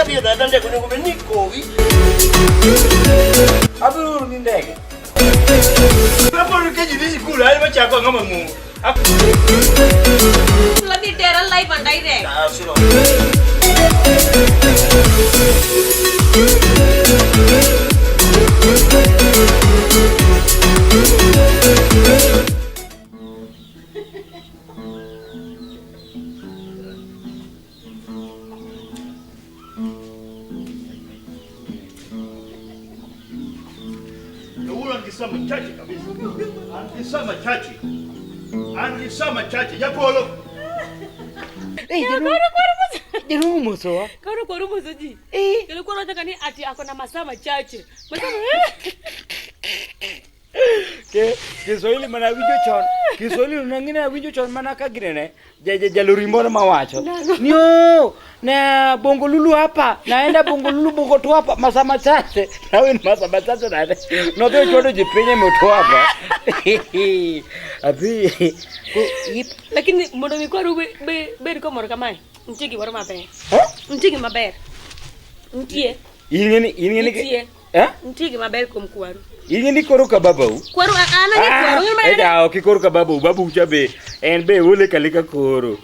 adhi e ndege onego bed ni ikowi. Abiro oro ni ndege. Kapod ka ji dhi sikul, an machako ang'o mang'ongo. Ladhi tera live and direct. Ah, sure. Huyu angesema machache kabisa. Angesema machache. Angesema machache. Japolo. Jarumo mosowa. Koro kwaru moso ji. Eh. Kendo kwaru wacho ka ni ati ako na masaa machache. Masaa Ke Kiswahili mana winjo chon. Kiswahili nang'ine awinjo chon mana ka ginene. Ja ja jalori moro mawacho. Nio na Bongolulu hapa naenda Bongolulu Bongo tu hapa masaa machache. Nawe ni masaa machache na. Nodhi ochodo ji piny e moto hapa. Abi ko ip Lakini mondo mi kwaru be be bed komor kamae. Nitie gimoro maber. Eh? Nitie gima ber. Nitie. Ing'eni ing'eni Nitie. Eh? Nitie gima ber kuom kwaru. Ing'eni koro ka babau. Kwaru an ang'e kwaru. Ing'e Ah, mana- eh, ok ikoro ka babau, babau cha be en be ole kalika koro.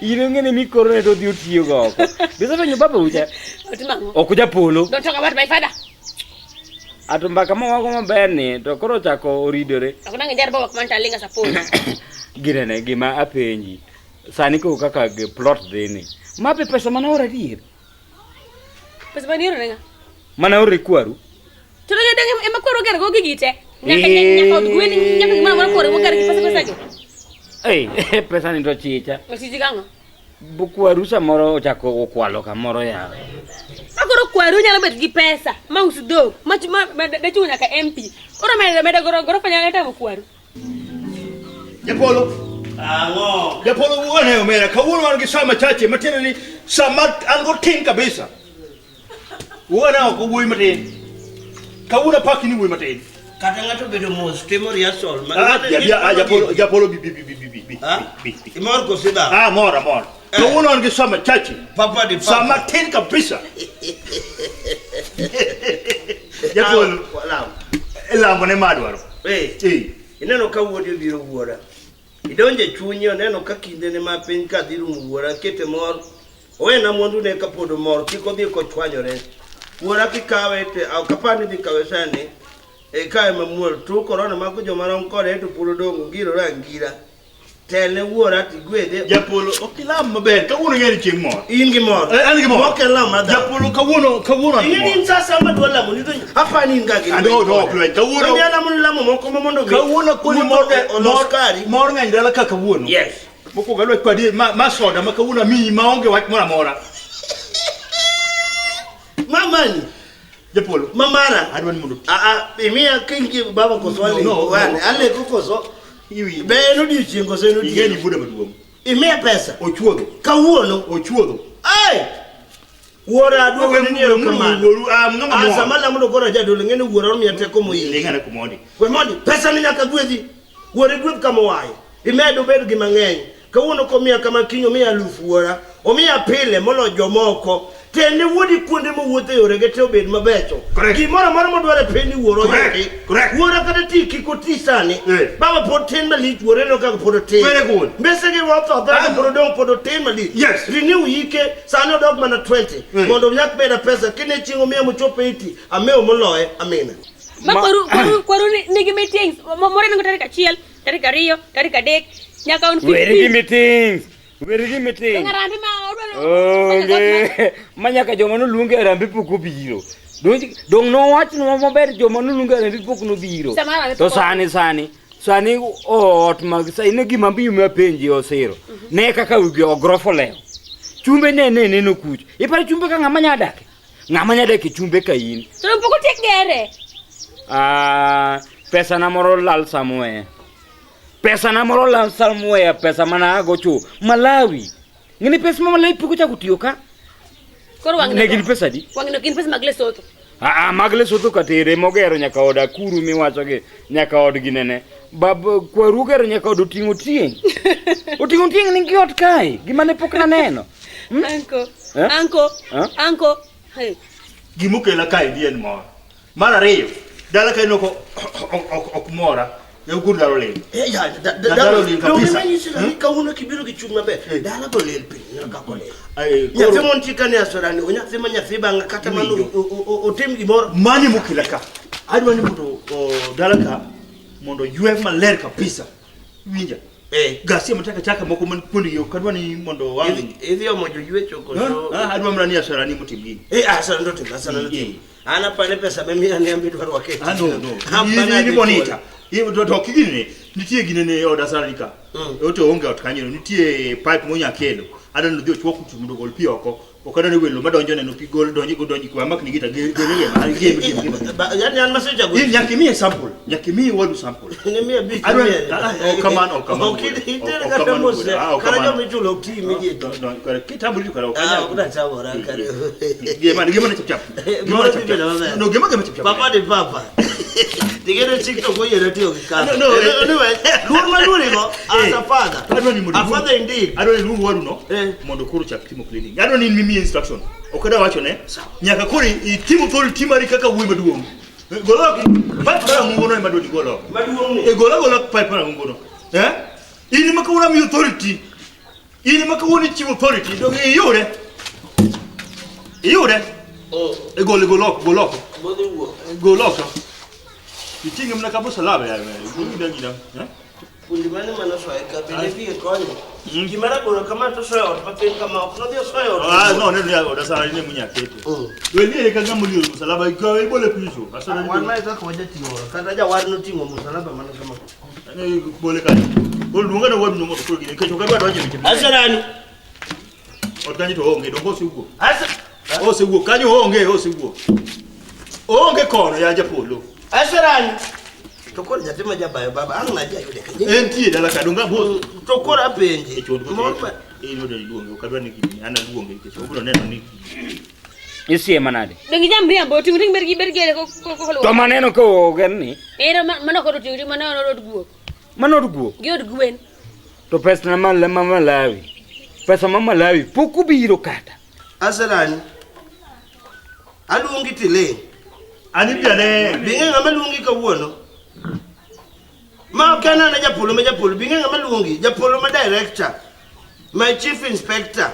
In ing'eni ni koro ne to odhi otiyo go oko. Bisefwenyo babau cha Otimo ang'o? ok japolo. Don't talk about my father. Ato mbaka ma wago maber ni to koro ochako oridore. Ok nang' ijar baba kuma talinga sapon. Ginene gima apenji. Sani koro kaka plot dhi ni. Ma be pesa mana oro adier. Pesa mane ioro ne ng'a? Mana oro kwaru. To dang dang ema kwaru ogero go gigi te. Nyaka nyaka od gwen nyaka gimoro amora kwaru ogero gi pesa pesa gi. Ei, pesa ni to chicha. Osiji gang'o? Bu kwaru samoro ochako okwalo kamoro yawa. Ma koro kwaru nyalo bet gi pesa ma us dhok ma ma dachung' nyaka MP. Koro medo medo goro gorofa nyalo tamo kwaru. Japolo. Ang'o? Japolo wuone omera. Kawuono wan gi saa machache matiende ni saa ma an go tin kabisa. Wuone ok wuoyi matin. Kawuono apaki ni wuoyi matin. Kata ng'ato obedo mos timo rehearsal. ma- Ah, ja- ja- ah, Japolo Japolo bi bi bi bi bi bi. bi, Ah? bi, bi. Imor koso idhaw? Ah, mor amor. Kawuono wan gi saa machache. Papa di Saa papa. matin kabisa. Japolo. Ah, lam. Lamo ne madwaro. Eh, Eh. ineno ka wuodi obiro wuora. Idonjo e chunye oneno ka kindene ma piny ka dhi rumo wuora kete mor. Owena mwandune kapod omor kik odhi kochwanyore. Wuora kikawe te ok apar ni idhi kawe sani. E kawe mamuol tuo korona mako joma rom kode to pod odong' ongirore angira. Telne wuora tigwedhe. Japolo ok ilam maber. Kawuono ing'e ni chieng' mor. In gi mor. Eh, an gi mor. Mok en lam mar dhano. Japolo kawuono kawuono an gi Ing'e ni mor. in sa asaya ma dwa lamo ni to apar ni in ga gi Ah, no, no, ok lweny. Kawuono- Kawuono alamo ni lamo moko ma mondo mi Kawuono koni mor olos mor kari. mor ng'eny dala ka kawuono. Yes. Mokwongo adwa kwadi ma, ma soda ma kawuono amiyi maonge wach moro amora. Mamani, Japolo. mamara. Adwa ni mondo Ah ah, imiya kingi baba koso No, aleko. no, no. Wane, aleko koso. iwinj. Be en odiochieng' koso en Ing'e ni odiochieng'? buda maduong'. Imiya pesa. Ochuodho. Kawuono. Ochuodho. Ai! Wuora aduogo ni erokamano. Wuoru, ah, ng'ama Ah, mor. sama alamo to koro ajadolo ing'e ni wuora omiya teko moingo. Ling'ane kumondi. We mondi, pesa ni nyaka gwedhi. Wuora igwedh kama oaye. Imed obed gi mang'eny. Kawuono komiya kama kiny omiya aluf wuora. Omiya pile molo jomoko. Tende wuodi kuonde mowuothe yorege te obed mabecho. Correct. Gimoro amora modwaro e piny ni wuora Correct. oyudi. Correct. Wuora kata ti kik oti sani. Eh. Baba pod tin malich wuora ineno kaka pod otin. Very good. Mbese gi wotho athoya Ah. pod odong' pod otin malich. Yes. Renew hike sani odok mana 20. Eh. Mondo onyak beda pesa kine chieng' omiya mochopo 80 amewo moloye amina. Ma kwaru kwaru kwaru nigi meetings. Moro nengo tarik achiel, tarik ariyo, tarik adek, nyaka on Weri gi 15. meetings. Weri gi meetings. Ngarambi ma odwaro. Onge. Ma nyaka joma noluonge e Harambee pok obiro. Dong nowachnwa maber joma noluonge e Harambee pok nobiro. Sama Harambee To pok sani sani sani ot mag sa ine gima biyo mapenji osiro. Ne kaka wigi ogrofa olewo. Chumbe ne ne neno kuch. Iparo chumbe ka ng'ama nya dake? Ng'ama nya dak e chumbe ka in? To pok otiek gere. Ah, pesa na moro lal somewhere. Pesa na moro lal somewhere, pesa mana ago cho. Malawi. Ng'eni pesa ma Malawi pok ochako tiyo ka? Koro wang' Ne gin pesa adi? Wang' no gin pesa mag Lesotho. Ah, ah, mag Lesotho katere mogero nyaka od Akuru miwacho gi nyaka od ginene. Bab kwaru ogero nyaka od oting'o tieng'. Oting'o tieng' nigi ot kae, gima ne pok naneno. Anko. Eh? Anko. Eh? Anko. Hey. Gimokela kaendi en mor. Mar ariyo, dala ka ineno ok mora, ne dala olil. Eh, ya, Dala olil kabisa. Donge manyisi ni kawuono kibiro gi chuny maber. Dala go lil piny, neno kaka olil. Ai, Nyathi koro- montie ka ni asorani, onyathi ma nyathi bang' kata mano Iwinjo. otim gimoro. Mani mokela ka. Adwa ni mondo dala ka mondo ywe maler kabisa. Winja. Eh. Gasia mataka chaka moko man kuonde gi ok adwa ni mondo wang'. Idhi omo joywecho koso. Adwa mana ni asorani motim gini. Eh, asara ndo tim, asara ndo tim. An apane pesa mimiya ni ambi dwaro waket. Ah, no, no. Hapana Ni dhi monitor. To ok gini nitie gine ne od asara ka. Oto onge ot kanyo nitie pipe monya kelo. Adwa ni odhi ochuok kutu mondo ogol pi oko. Ok adwa ni welo madonjo neno pi gol donjo go donjo kwa mak ni gita ge ge ge ma ge ge ge. Yani an masechago. In nyaka imiye sample. Nyaka imiye wadu sample. Ne miya abich. Adwa- miya. ah, ok kamano, ok kamano. Ok iter Ok kata kamano, mos. ah, ok Kata kamano. joma ichulo ok ti immediately. No, no, kitambulisho kara ok Ah, anyal. ok natamora kare. Gema gema na chap chap. Gema na chap chap. No, gema gema chap chap. Papa de papa. Tigere TikTok oyiero tiyo gi kaka. No, no, eh. Anyway, luor maluorigo as Eh, a father. Adwa ni mondo A father indeed. Adwa ni luong wadu no Eh. mondo koro chak timo cleaning. Adwa ni mimi instruction. Ok adwa wacho ne. Nyaka koro itimo authority mari kaka wuoyi maduong'. Golo pipe mar ang'ongo no ema adwa ni gol oko. Maduong' ni. E gola gola pipe mar ang'ongo no. Eh? In ema kawuono amiyi authority. In ema kawuono ichiwo authority. Donge iyude? Iyude? Oh, E gol gol oko, gol oko. bodhi wuok. Gol oko. Iting'e mana ka musalaba ya. Gol gina gina. Eh? Fundi mane manosoye ka bende wiye konyo. Gima rabolo kama to soyo ot matin kama ok nodhi osoyo ot. Ah, no, neno ya oda sara ne munya kete. Welie ka ng'ama oliero musalaba ikawe ibole piso. Asara Wan ma e kaka wajating'o kata jawar noting'o musalaba mana kama. ne bole kanyo. Koro luonga na wadu mondo koro gine nikech ok adwa donjo e weche. Asarani. Ot kanyo to onge, donge osewuok. Asa Osewuok kanyo onge, osewuok. Onge kono ya japolo. Asarani. To koro nyathi ma jabayo baba ang' naji ayude ka. Entie dala ka donge abo. To koro apenje. E chon Mor ma in mondo iluonge, ok adwa ni gini, an aluonge nikech obiro neno ni Isiema nade? Donge ijam riambo, ting' ting' ber gi ber gi ko To maneno ka ogen ni, Ero mano kod oting'o ting' mano od guok. mano od guok. Gi od gwen. To pesa ma ma Malawi. Pesa ma Malawi pok obiro kata. Asarani. Aluongi tiling'. An ibiane Bing'e ng'ama luongi kawuono. Ma ok an ana japolo ma japolo, bing'e ng'ama luongi, japolo ma director. My chief inspector.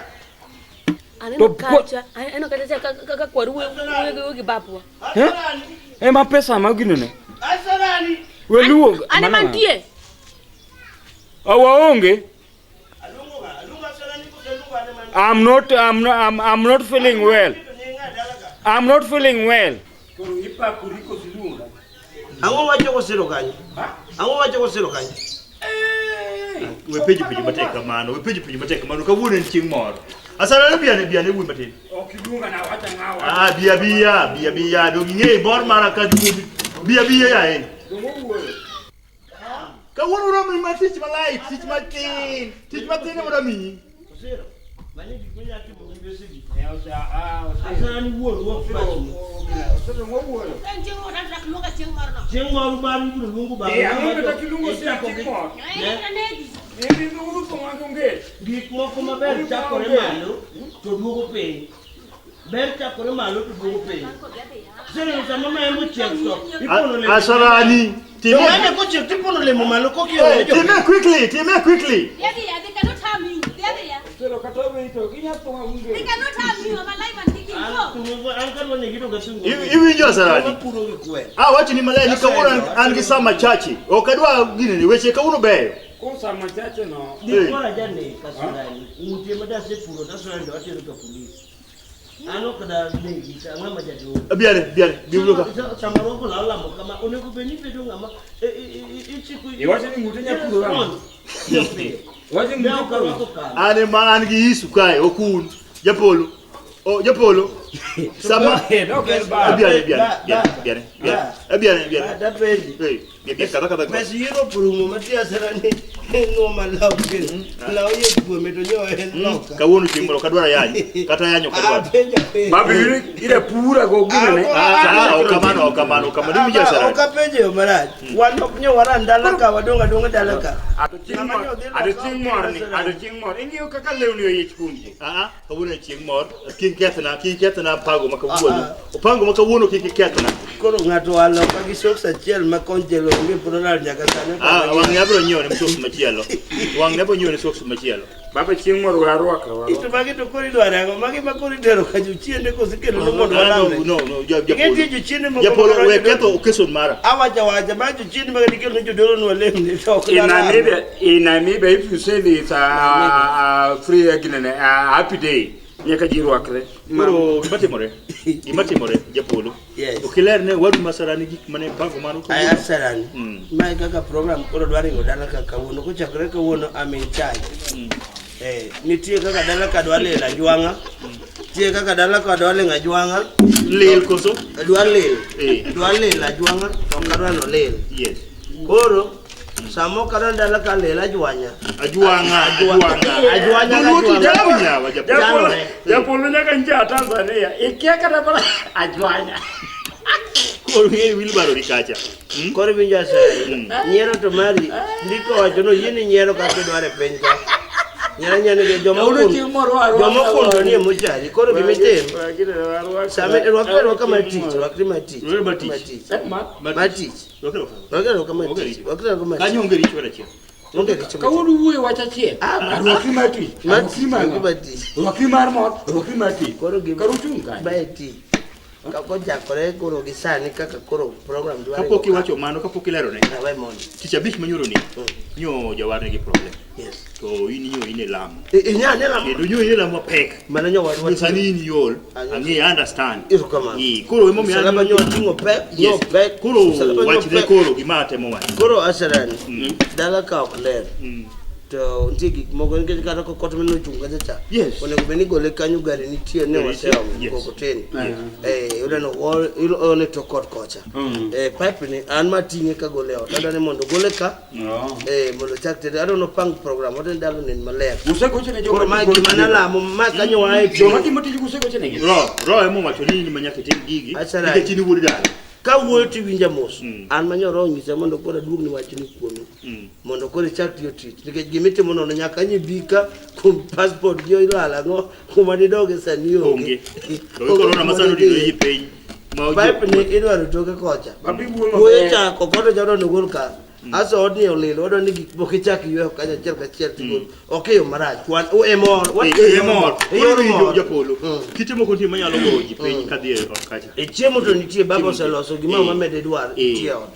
Aneno To kacha, aneno kacha kaka kwaru wuoyo gi babwa. Eh? Ema pesa ma ginene. Asarani. We luong. An ema antie. Waonge. Aluongo ng'a? Aluongo Asarani koso aluongo an ema I'm not feeling well. To nying ng'a dala ka? I'm not feeling well. Ang'o wacho kosiro kanyo? Ang'o wacho kosiro kanyo? we penjo penjo matek kamano, we penjo penjo matek kamano, kawuono en chieng' moro. Asara biane biane wuoyi matin. Ok iluonga na wacha ng'awa. Ah, bia bia, bia bia, dong ing'e mor mara ka juogi. Bia bia yae. Kawuono uromo ma tich malait, tich matin, tich matin ema omiyi. Osiro. Mani gik minyalo timo gi mbesegi. Asarani wuon wuok pacho. Chieng' moro bang' ibiro luongo baba. Gik moko maber chakore malo to duogo piny. Ber chakore malo to duogo piny. Iseneno sama maembe ochiek to ipono olemo. Asarani, To time, maembe kochiek to ipono olemo malo kokiolo ne jopiny. time quickly, time quickly. They cannot harm you. They cannot harm you. I'm alive and kicking. Go. An kadwa negi to gasingo. Iwinjo Asarani? Mapuro gi kwer. Ah, wacho ni malai ni kawuono an gi saa machache. Ok adwa gini ni weche kawuono beyo. Gik moro ajanek Asarani. Ng'ute ma dasepuro tasoyo ndo atero ka polis. An ok da negi to ang'ama jaduong'. Biane, biane, biulo ka. Sama rwako law lamo kama onego bed ni ibedo ng'ama ichiko Iwacho ni ng'ute nyapuro ang'o? Iwacho ni Ne ng'ute ok arwako kanga. An ema an gi isu kae, ok un. Japolo. O, Japolo. Sama No kel baba. Abiane biane biane biane. Abiane biane. Dapenji. Eh, biane kata kata. Pes Europe rumo matias ni ng'oma law law yie kuome to nyo en loka. Kawuono chieng' moro kadwar yany. Kata yanyo kadwar. Apenjo apenjo. Babi ire pura go ginene. Ah, ah, okamano okamano okamano. Iwinjo Ah, Sarani. Ok apenjo yo marach. Wan ok nyo waran dala ka wadong' adong'a dala ka. Ato chieng' mor, ato chieng' mor ni, ato chieng' mor. Ing'iyo kaka lewni oyiech kuom ji. Ah, ah, kawuono en chieng' mor. Kik kethna, kik kethna pango ma kawuono. Opango ma kawuono kik kethna. Koro ng'ato oa loka gi socks achiel ma konchiel onge pod olal nyaka sani. Ah, wang' abiro nyiewo ne socks machielo. Wang' abiro nyiewo ne socks machielo. Baba chieng' mor we arwakra, we Ito arwakra. magi to koro idwaro ang'o? Magi ma koro itero ka jochiende koso ikelo ne mondo Ah, no, walamne? no, no, Ing'e nitie jochiende moko Japolo ma we donjo- ketho occasion mara. Awacho awacha ma jochiende ma dikelo ne jodolo nwalemne to ok In dalam. Namibia, in Namibia, if you say it's a free ginene, a happy day, nyaka ji rwakre. Koro gima timore, gima timore Japolo. Yes. Ok iler ne wadu masarani gik mane pango mano Aya kawuono. Sarani. Mae kaka program koro dwa ringo dala ka kawuono. Kochakore kawuono I'm in charge. Eh, nitie kaka dala ka dwa lil ajwang'a. Nitie kaka dala ka dwa ling ajwang'a. Lil koso? Dwa lil. Eh. Dwa lil ajwang'a to ok adwa nolil. Yes. Koro sama ok adwa dala ka lil ajwanya. Ajwang'a, ajwang'a. Ajwanya Dholuo ajwang'a. tidam yawa Japolo. Chandore. Japolo nyaka nja Tanzania. Ikia kata mana ajwanya. Koro ng'e wheelbarrow ni kacha. Koro iwinjo asere. Nyiero to mari ndiko wacho no yieni nyiero kaka idwaro e piny ka. Nyiero nyiero nikech joma Kawuono okundo chieng' mor wa arwakra. joma okundo ni e mochari. Koro gima itim sama rwakri arwaka mar tich, rwakri mar tich. Rwakri mar tich. Mar tich. Ma- Mar tich. Rwakri arwaka. Rwakri arwaka mar Onge tich. richo. Rwakri arwaka mar tich. Kanyo onge richo kata achiel. Onge richo. Kawuono wuoyo wach achiel. Rwakri mar tich. Mar Rwakri tich. mar Rwakri mar tich. Rwakri mar mor, rwakri mar tich. Koro gima Kar uchung' kanyo. Mae tich. Ka kochakore koro gi sani kaka koro program dwaro. Kapok iwacho mano, kapok ilero ne. Awe mondo. Tich abich manyoro ni, nyo jawar nigi problem. Yes. To in nyo in e lamo. Inya ne lamo. Kendo nyo in e lamo mapek. Mano nyo wadwa. Nyo sani in iol. Ang'e. Ang'e, I understand. Erokamano. Eh, koro emomiyo an- Msalaba nyo oting'o pek, nyo Yes. pek. Koro Msalaba nyo wachne pek. koro gima atemo wacho. Koro Asarani, dala ka ok ler. To nitie gik moko nikech kata kokot mane ochung' kacha cha. Yes. Onego bed ni igole kanyo gari nitie ne Gari nitie, waseomo yes. mkokoteni. Eh, uneno ol e tok ot kocha. Eh, pipe ni an mating'e kagole ot. Adwa ni mondo gole ka. Eh, mondo chak tede. Adwa nopang program. Adwa ni dala onen maler. Usegochone joma Koro mae timo gima tijego. nalamo, ma kanyo wae Joma timo tijego usegochenegi. Ro, ro emo wacho ni in ema nyaka itim gigi. Asarani. Nikech in iwuod dala. Ka wuoyo tiwinja mos. An manyoro onyisa mondo koro aduogni wachni kuomi. Mondo koro ichak tiyo tich. Nikech gimitimo nono nyaka nyi ka kuom passport gi ilal ang'o kuma didoge sani onge. Onge. To gi corona ma sani odino ji piny. Ma ojo- Pipe ni idwaro toke kocha. Babi wuoyo Wuoyo maber. cha kokoto cha odwa nogol ka. Aso odni olil odwa ni gik moko ichak yweyo kanyo achiel kachiel tigol. Ok e yo marach. Wan e mor. Eh, eh, mor. E yor Koro winjo mor. Japolo. Kite moko nitie manyalo goyo ji piny kadhi e ot kacha. E chiemo to nitie baba Chiemo oseloso gima Eh. mama mede dwaro Eh. nitie e ot.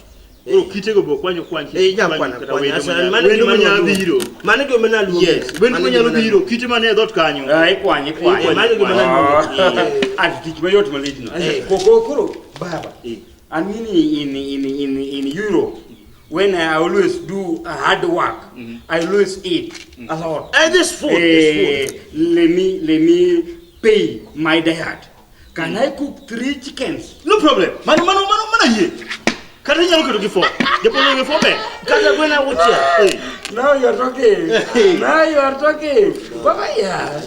Koro kitego be okwanyo kwany. Eh, inya kwana kata kwanya. wendo Asarani, manyalo- mano wendo gima manyalo naluongo. biro. Mano gima naluongo. Yes, wendo Mano manyalo gima biro, kite mane e dhoot kanyo. Ah, ikwanye, ikwanye. Ikwanye, Mano gima ikwanye. naluongo. Ah, Ati tich mayot malich no. Eh. Koko koro baba. Eh. I mean in Europe when I always do hard work, I always eat a lot. Eh, this food, this food. Eh, let me pay my diet. Can I cook 3 chickens? No problem. Mano mano mano mano yie. Kata inyalo keto gi four. Japolo gi four ber. Kata gwen auchiel. Eh. Now you are talking. Now you are talking. Baba yeah.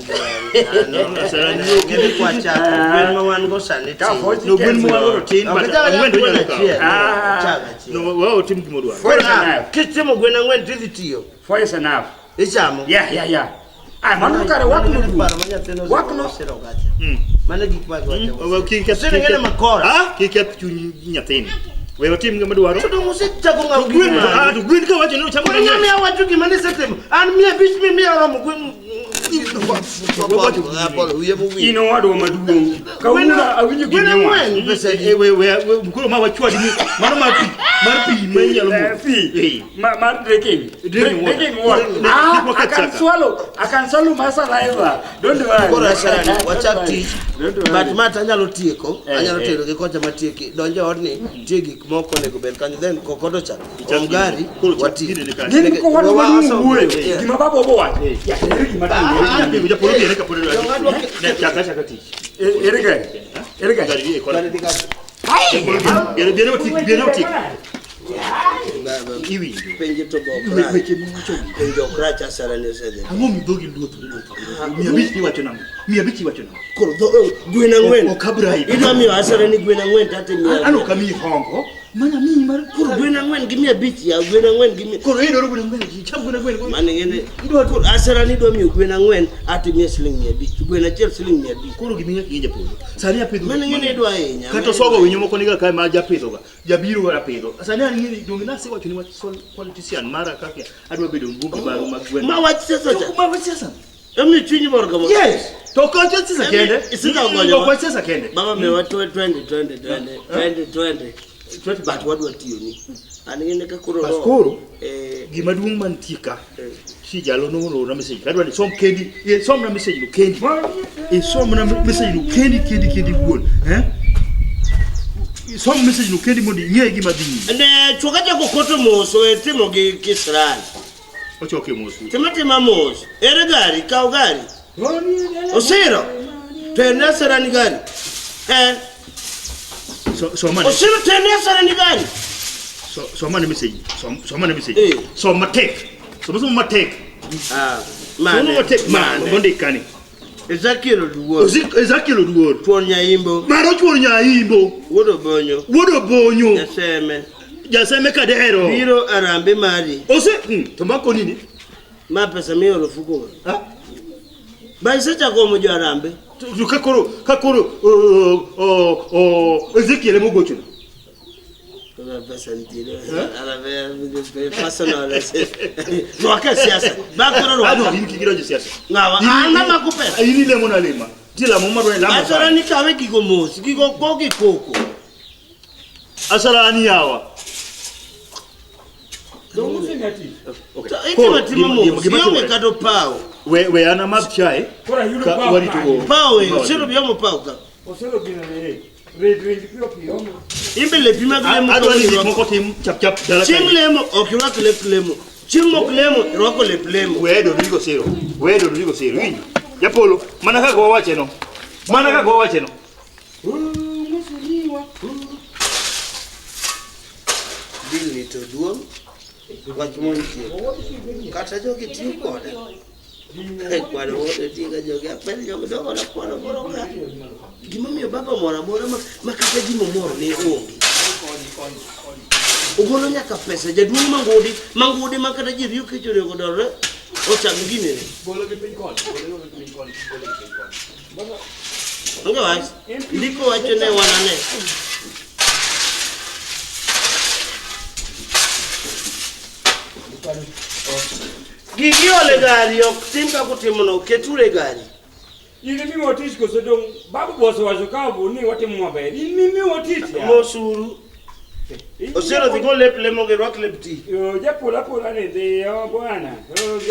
Asarani, Ng'e kwa chako, gwen ma wan go sani Ka tin. four No gwen chickens. ma wan go to tin, Ok but ichak ang'wen to gwen inyalo kawo. achiel. Ah. Chak achiel. No, wao tim gima odwaro. Four is Ah, enough. Kichiemo gwen ang'wen tidhi tiyo. Four is enough. Ichamo. Yeah. Ah, mano kare wak no Mano du. paro ma nyathino Wak no. osiro kacha. Mano gik ma giwacho. Wa- kik keth- Osiro ng'ene makora. Ah, kik keth chuny nyathini. We watim gima dwaro. To dong osechako ng'awo To gwen, gik ah, mane. to gwen ka wacho ni ochamo Koro inya miya wacho gima nisetimo. An 500 mimiya oromo gwen. In owadwa maduong'. Kawuono awinjo Gwen gima ang'wen iwacho. pesa adi? Eh, we we we koro ma wachwadi ni mano mar pi mar pi ma inyalo Eh, modho. pi. Eh. Mar drinking. Drinking water. Drinking water. Drinking- Ah, Kik waketh I can saka. swallow. I can swallow my saliva. Don't worry. Koro Asarani, Don't wachak worry. tich. Don't worry. But ma to anyalo tieko, Eh, anyalo eh. tero gi kocha matieki. Donjo e odni, nitie gik moko onego bed kanyo. Then kokoto cha, Ichak om gari, koro chak wati. gini ni kanyo. Gin ko wadwa Wa- maduong' wuoyo. Yeah. Gima baba obo wacho. Ya, ere gima duong' Japolo biene kapod ne chaka chaka tich. Ere gari? Ere gari? Gari e kona. Biene biene otik, biene otik. Iwinjo. Penjo to be ok rach. Weche miwacho Penjo ok rach asara ni osedhi. Ang'o midhogi luotho luotho? 500 iwacho nang'o? 500 iwacho nang'o? Koro gwen ang'wen. Ok abribe. Idwa miyo asara ni gwen ang'wen tate miya. An ok amiyi hongo. Mana miyi mar Koro gwen ang'wen gi 500 ya gwen ang'wen gi mia. Koro idwaro gwen ang'wen, icham gwen ang'wen. Mano ing'e idwa koro asara ni idwa miyo gwen ang'wen ate miya siling 500. Gwen achiel siling 500. Koro gima nyaka ing'e japolo. Sani apidho. Mano ing'e ni idwa ahinya. Kata osogo winyo moko niga kae ma japidhoga. Jabiro ga apidho. Sani an ing'e ni donge nasewacho ni wach politician mara kaka adwa bedo mbunge maru mag gweng'. Ma wach siasa cha. Ma wach siasa. Emi chunyi mor kama. Yes. To ok wach siasa kende. Isika ogonyo. Ok wach siasa kende. Baba miwa 20 20 20 20 20. But wadwa tiyo ni. An ing'e ni ka koro. Bas koro gima duong' mantie ka. Chi jalo noorona message. Adwa ni som kendi. Somna message no kendi. Isomna message no kendi kendi kendi wuon. Eh? Isom message no kendi mondo ing'e gima dhi nyime. Ne chuoka chako koto mos we timo gi kisran. Ochoke mos. Tima tima mos. Ere gari, kaw gari. Osiro. Terne asara ni gari. Eh. Soma ne. Osiro terne asara ni gari. Soma ne message. Soma ne message. Som matek. Soma soma matek. Ah, mane. Soma matek mane. Mondik kani. Ezekiel Oduor. Ezekiel Oduor. Chuor Nyaimbo. Maro chuor Nyaimbo. Wuod Obonyo. Wuod Obonyo. Jaseme. Jaseme Kadero. Biro arambe mari. Ose, to mako nini? Ma pesa miolo fuko. Ha? Ba isechako omo jo arambe. To kakoro Ezekiel ema ogochona. Pesa nitiere. Arambe personal. Rwaka siasa. Ba koro rwaka. Ano in kik idonj e siasa. Ng'awa? An amako pesa. In ilemo nalema. Nitie lamo madwa ni lamo. Asara ni kawe gigo mos, gigo go gi koko. Asara ni yawa. Itimo timo mos, ionge kata opawo. We an amadh chae. Ka warito go. Pawo e, osiro bi omo pawo ka. Osiro gino ni red red piyo piyo. Imbe lepi mag lemo. Adwa ni gik moko tim chap chap dala. Chieng' lemo ok irwak lep lemo. Chieng' mok lemo irwako lep lemo. We Rodrigo Siro. We Rodrigo Siro. Winjo. Japolo, mana kaka wawache no. Mana kaka wawache no. Dil ni to duong' wach montie. Kata jogi tiyo kode. Kwano wote tiga jogi apel jogi dogo na kwano moro ka. Gimomiyo baba moro amora ma kata gimomor ne onge. Ogolo nyaka pesa jaduong' mangudi mangudi ma kata ji riyo kech onego dorre ocham ginene. Onge wach. Ndiko wacho ne wanane. Gigi ole gari ok tim kaka utimono keture e gari. In imiwa tich koso dong' babu boss owacho ka obo ni watimo maber. In imiwa tich ya. Mosuru. Osiro dhi go lep lemo gi rwak lep tich. Yo japolo apola ni dhi yo bwana.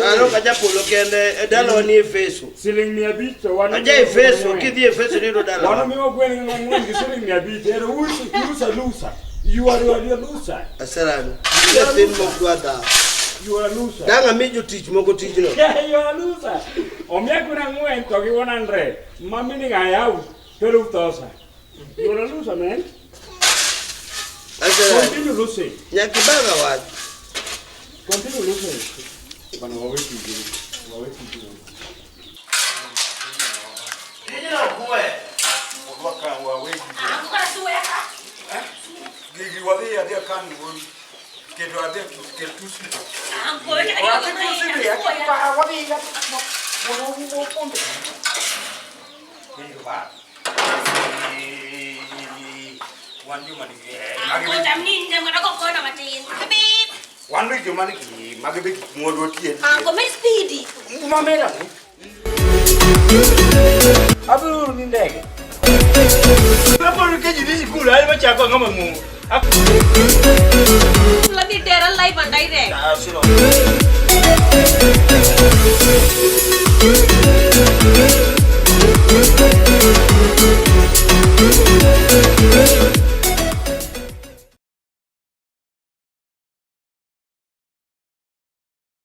Ano ka japolo kende e dalawa ni Efeso. Siling 500 to wan. Aja Efeso kidhi Efeso niyudo dalawa. Wan omiwa gweng' ang'wen gi siling 500. Ero uso usa lusa. You are a loser. Asarani. Nyathi mok dwa dhaw. You are a loser. Dang' ami jotich moko tijno. Yeah, you are a loser. Omiya gwen ang'wen to gi 100. Ma meaning I have 12,000. You are a loser, man. Asarani. Continue losing. Nyaka ibaga wach. Continue losing. Bana wawe tije. Wawe tije. Tijno ok we. Gigi wadhi adhi akan wuon. Keto adhi kel tusi. Wan joma nigi magi be gik mwadwa tiye. Mamera ni. Abiro ni ndege. Kaporo keji dhi sikul an machako ang'o mang'ongo. Ladhi tera live and direct. Ah, Osiro.